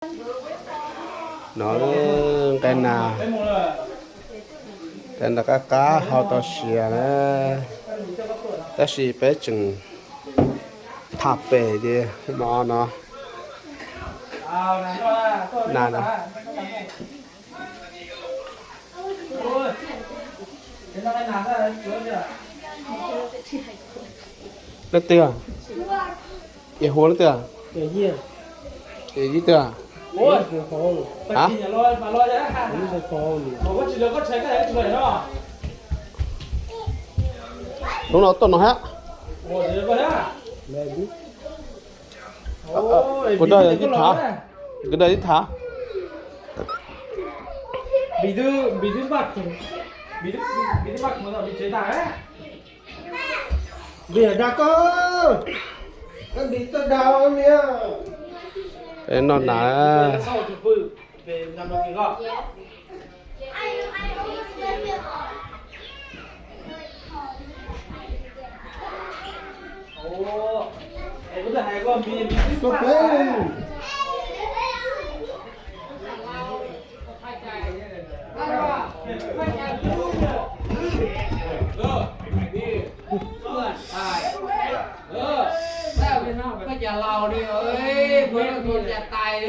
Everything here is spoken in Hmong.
No nqaij nas, nqaij nas qab qab hau tau siav na, tab sis peb tseem tham pem ces no no. Nas no. Leej twg? Yawg hu leej twg? Yawg twg? Ha? Hnub no tuaj no hab. Kuv dag ib thav, kuv dag ib thav. Npis dag koj, npis txoj dag miag. Noj nas. Koj cas laus li, mus tua cas tais.